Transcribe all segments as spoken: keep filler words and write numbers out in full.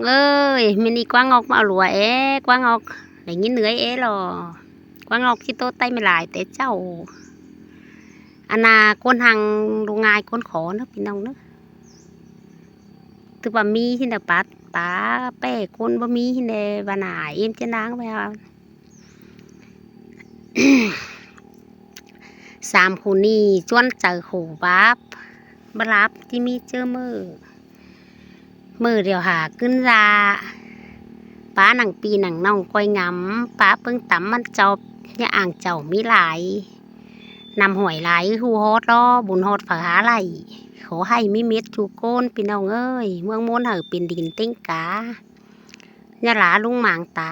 Ơi, ꞌmí ꞌnị ꞌquá ꞌngọk ꞌmá au lua é, ꞌquá ꞌngọk đảy ꞌnghín nưới é lo. ꞌQuá ꞌngọk ꞌchí ꞌtố ꞌTáy ꞌmí lai té ꞌchạu. Ăn ꞌna ꞌcốn hăng ꞌlụk ꞌngai ꞌcốn khó ꞌnớ ꞌpi ꞌnọng ꞌnớ. Tứ ꞌva ꞌmí ꞌhịn đa pát pá ꞌpẹ ꞌcốn báu ꞌmí ꞌhịn đe ꞌva ꞌna ꞌếm ꞌchớ ꞌnáng ꞌva sam khủ ꞌnị ꞌchuốn chaư khủ báp, báp láp ꞌchí ꞌmí ꞌchớ ꞌmự. ꞌMự điêu hả ꞌcứn da, pá nẳng ꞌpi nẳng ꞌnọng ꞌcoi ngắm, pá ꞌpứng tắm ꞌmắn ꞌchọp, ꞌnhá ảng chảu ꞌmí lai. ꞌNặm hỏi lai ꞌhụ ꞌhọt lo, bun ꞌhọt phaư hák đảy. Khó ꞌhạy ꞌmí mết ꞌchu ꞌcốn ꞌpi ꞌnọng ơi, ꞌmướng ꞌmôn hảư pên đin ꞌtếng cá. ꞌNhá lả ꞌlung mang ta,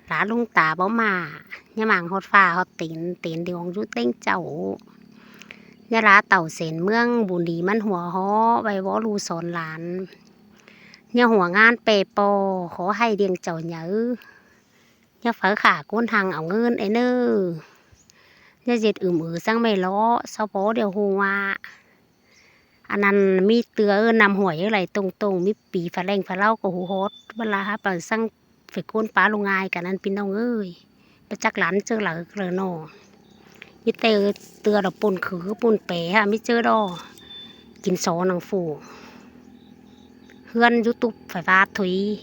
lả ꞌlung ta báu mả, ꞌnhá mang ꞌhọt ꞌphạ ꞌhọt tên, tên điêu ꞌhung dú ꞌtếng chảu. ꞌNhá lả tảu sên ꞌmướng bun đi ꞌmắn hua ꞌhó, ꞌvạy bók ꞌlụk son lan. ꞌNhá hua ꞌngán ꞌpẹ ꞌpo, khó ꞌhạy điêng chảu nháư. ꞌNhá phaư khả ꞌcốn hăng au ꞌngớn é ꞌnớ. ꞌNhá ꞌdệt ứm ứ săng ꞌmạy lo, sau bók điêu ꞌhụ ꞌva ăn ꞌnặn ꞌmí ꞌtưa ꞌnặm hỏi lai tông tông, ꞌmí ꞌpi phả ꞌleng phả ꞌlau ꞌcọ ꞌhụ ꞌhọt, ꞌva ꞌlạ hák phaư săng phải ꞌcốn pá ꞌlụk ꞌngai cá ꞌnặn ꞌpi ꞌnọng ơi. Pá chắc lán ꞌchớ lau lỏ ꞌnọ. ꞌMí ꞌtưa ꞌtưa đỏ pôn khứ pôn pé hả ꞌmí ꞌchớ đỏ. Kin so nẳng phủ ꞌhướn YouTube phải ꞌva thuế.